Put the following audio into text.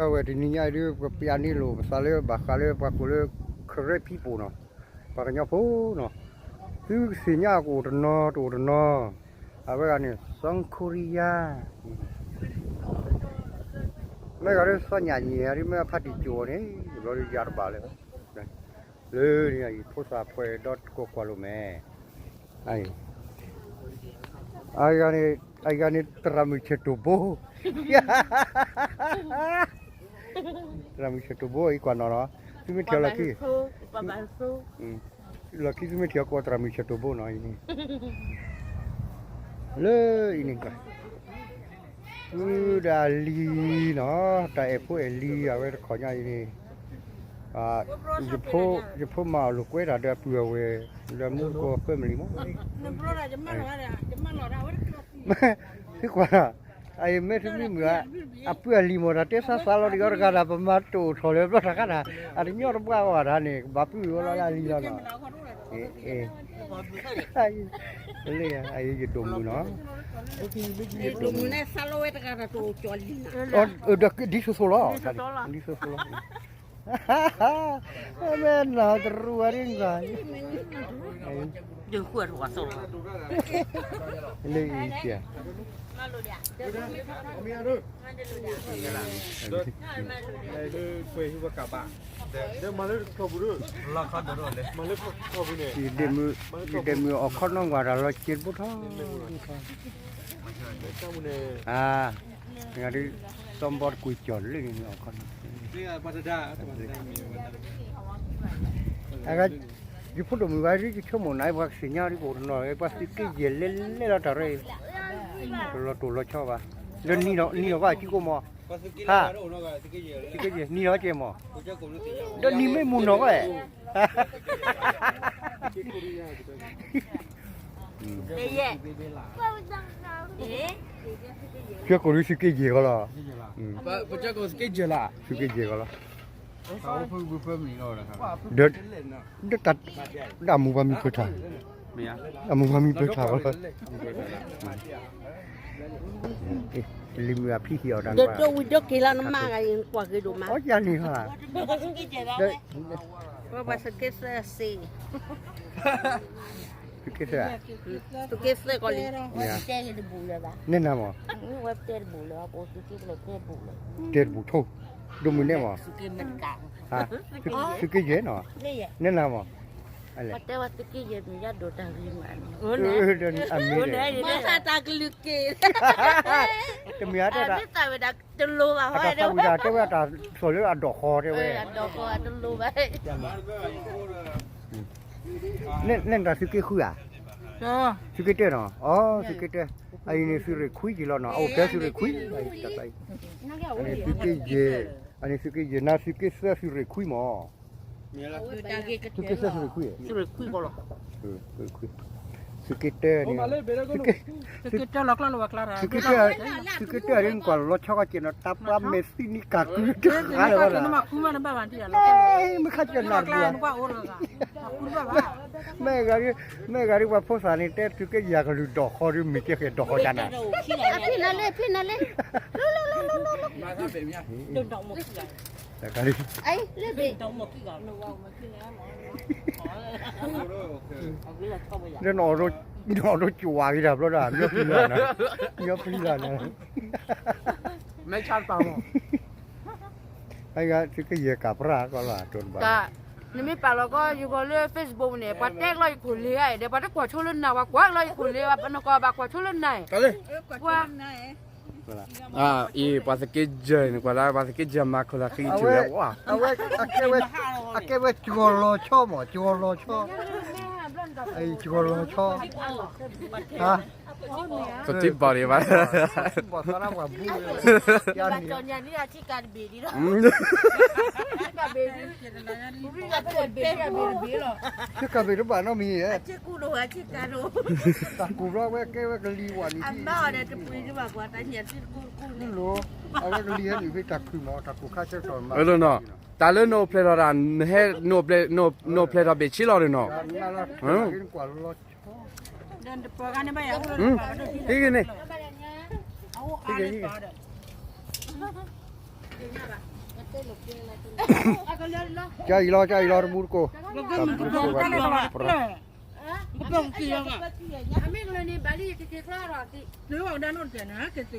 အဝဲတနံၤညါအံၤဒ် ပပျးန့ၢ်လိာ်ပသးလၢဘၣ်ဃးလၢပှၤကိးလၢ Karen people နီၤ, ပှၤကညီဖိနီၤ, သုကသ့ၣ်ညါကအိၣ်တနီၤတအိၣ်တနီၤ, အဝဲဂၤန့ၣ် South Korea မ့ၢ်ဂၤလၢစီၤညၣ်ညံၤဒ်မ့ၢ်ဖါတံၢ်ကၠိၤန့ၣ် ဘျီဒ်ယၤတဘၣ်လၢ လၢန့ၣ်အံၤ ဖိသၣ်ဖှဲးဒီတကိးကွၢ်လိာ်မဲာ်, အဂၤန့ၣ် အဂၤန့ၣ် သရၣ်မုၣ်ဆဲးတိၢ်ဘိ, သရၣ်မုၣ်ဆဲးတိၢ်ဘိအံၤကွၢ်နီၤနီၤ, သုမ့ၢ်ထံၣ်အီၤလီၢ်ခံ, လီၢ်ခံသုမ့ၢ်ထံၣ်အီၤကိးသရၣ်မုၣ်ဆဲးတိၢ်ဘိနီၤအံၤန့ၣ်, လၢအံၤန့ၣ် ဝုဒၣ်လံနီၤ, တၢ်အဲၣ်ဖိအဲၣ်လံၤအဝဲတခီညါအံၤန့ၣ်, ယဖိမၤအီၣ်လိာ်ကွဲတၢ်ဒီးအပုၢ်အဝဲၢ်, ဒီးမူကီၢ် family မး, သုကွၢ်, အအံၤမ့ၢ်တမ့ၢ်မုာ်ဧါ, အပုၢ်အလံၤမ့ၢ် တၢ်တဲသးသးလီၤတံၢ်အီၤတဂၤဒၣ် ပမၤတအိၣ်ထီၣ်လၢဘျီတၢ်ခါဒၣ်, အတညီတဘှါဝဲဒၣ်န့ၣ် ကဘၣ်ပုၢ်ဝဲလီၤလၢအလံၤလီၤနီၤ, လၢအံၤယဒိၣ်မုၣ်နီၤ, ယဒိၣ်မုၣ်, ဒ်သိးသိးလီၤ, ဒ်သိးသိးလီၤ, မ့ၢ်နီၢ်တရူးဝဲဒ်န့ၣ်, လၢအံၤ, ယဒဲမုၣ်အီၣ်ခီနီၢ်ကွၢ်တၢ်လီၤစ့တဘိထီၣ်, ဒ်, စီၤဘီတကွံာ်ကၠီၣ်လၢန့ၣ်အီၣ်ခီနီၢ်, ယဖိဒိၣ်မုၣ်ဝဲဒ်ယဆိကမိၣ်နၤ ပှၤကသ့ၣ်ညါဒ်ကအိၣ်တနီၤ ပှၤသုးက့ယဲၢ်လဲၤလဲၤလီၤတၢ်ရဲၣ်, တလီၤတိၢ်လီၤဆီဘၣ်, ဒီးနံၤဒီးဘၣ်ကံကိးမး, ဟါ, သုးက့ယဲၢ်နံၤဒီးကဲမး, ဒီးနံၤမ့ၢ်မူနီၢ်ဝဲ ကၠီကိၣ်ဒ်သုးက့ယဲၢ်ကီးလီၤ, သုးက့ယဲၢ်ကီးလီၤ, ဒီးတၢ်, ဒီးအမူပှၤမံၤပၢၢ်ထၣ်, အမူပှၤမံၤပၢၢ်ထၣ်ကီးလီၤ, လံၤမုၢ်အဖံဟံၣ်အီၣ်တၢ်, ဒိၣ်ဝံၤဒိၣ်က့ၤလီၤနမါဂၤအံၤ ကွၢ်က့ၤဒိၣ်မး, အီၣ်ယၤန့ၣ်ဟါ, ပှၤသုးက့သၢစ့ သုးက့သၢ, သုးက့သၢကီးလံ, နဲနၤမး, ဝဲတဲတဘူၣ်လၢၤ, တဲတဘူၣ်ထိၣ်, ဒိၣ်မုၢ်နဲမး, သုးက့ယဲၢ်နီၤ, နဲနၤမး, တဲဝဲသုးက့ယဲၢ်မ့ၢ်ယဒိၣ်တၢ်ဂ့ၤမး, အမ့ၢ်, တမ့ၢ်အတဲဒၣ်, တလိၣ်ဘၣ်, တဝဲအတၢ်သီၣ်လၢအဒိၣ်ဃီတဲဝဲ, နဲနတၢ်သုးက့ဃုဧါ, သုးက့တၢနီၤ, အီ သုးက့တၢ, အအံၤန့ၣ်သုးရ့ၣ်ခွံက့ၤလီၤနီၤ, အအိၣ်ဖဲသုးရ့ၣ်ခွံ, အန့ၣ်သုးက့ယဲၢ်, အန့ၣ်သုးက့ယဲၢ် နသုးက့သၢသုးရ့ၣ်ခွံမး, သုးက့သၢသုးရ့ၣ်ခွံ, သုးက့တၢန့ၣ်, သုးက့တၢ, သုးက့တၢ, သုးက့တၢအံၤ နကွၢ်လီၤဆီကီးကဲနီၤ, တၢ်ပှၤမဲာ်သံနံၤကးကုတခါလၢၤဘၣ်, မ့ၢ်ခါကၢနၢ်တဘူၣ်ဧါ, မ့ၢ်ဂၤဒ်, မ့ၢ်ဂၤဒ်ပှၤဖိသၣ်န့ၣ် တဲသုးက့ယဲၢ်ကလုၢ်ဒိၣ်ဃီဒီး မ့ၢ်ကဲဃဲၤဒိၣ်ဃီကၢနၢ်, ဖံနၤလၢ ဖံနၤလၢ, လၢလၢလၢလၢလၢ, တၢ်ကါလံ, လၢနအီၣ်ဒိး, နအီၣ်ဒိးကၠွၤက့ၤတၢ်ဘျီဒီး မၠီဖံလၢ်နၤ, မၠီဖံလၢ်နၤ, မဲာ်ဆါတပၤမး, သုးက့ယဲၢ်ကးပြၢ်ကီးလီၤ, နမ့ၢ်ပာ်လီၤကီး ယဂီၤလၢ Facebook န့ၣ် ပှၤတဲကလီယခိၣ်လ့ဧါ, ဒီးပှၤတကွၢ်ဆိလၢနၤ, ပှၤကွၢ်ကလီယခိၣ်လ့ဘၣ်, နကွၢ်ဘၣ်ကွၢ်ဆိလၢနၤ, ကွၢ် အံၤ ပှၤသုးက့ယဲၢ်န့ၣ် ကွၢ်လၢပှၤသုးက့ယဲၢ်မၤခိၣ်လၢခံထံၣ်ဝဲ, အဝဲ, အကဲဝဲကၠီၤလီၤဆီမး, ကၠီၤလီၤဆီ, ကၠီၤလီၤဆီ, ဟါ, ကထံၣ်ဘၣ်ဒံးဘၣ်, ကထံၣ်ဘၣ်သးလၢပှၤဘူၣ်, ကဘ့ၣ်ဒံး, ကဘ့ၣ်တဘၣ်နီတမံၤ, တၢ်ကူၣ်ဘျီဝဲကဲဝဲကလံၤဝဲန့ၣ်, အဝဲကလံၤဟဲနုာ်ဖဲတၢ်ခုၣ်မး, တၢ်ကူၣ်ခါဆၢကတီၢ်မး, တၢ်လၢနအိၣ်ဖျဲၣ်ထီၣ်တၢ်, နဟဲ, နအိၣ်ဖျဲၣ်ထီၣ်ဘ့ၣ်ဆ့လီၤန့ၣ်နီၤ, ဟံးဂ့ၤန့ၣ်, ဟံးဂ့ၤ, ကၢ်အံၤလီၤ ကၢ်အံၤလီၤ တမူတကိး, တမူတကိးဘၣ်, မ့ၢ်ကလၢန့ၣ် ဘၣ်လံယကက့ၤကျီၢ်ဒီးက့ၤ, က့ၤဝဲဒၣ်နီၢ်တကဲန့ၣ် က့ၤ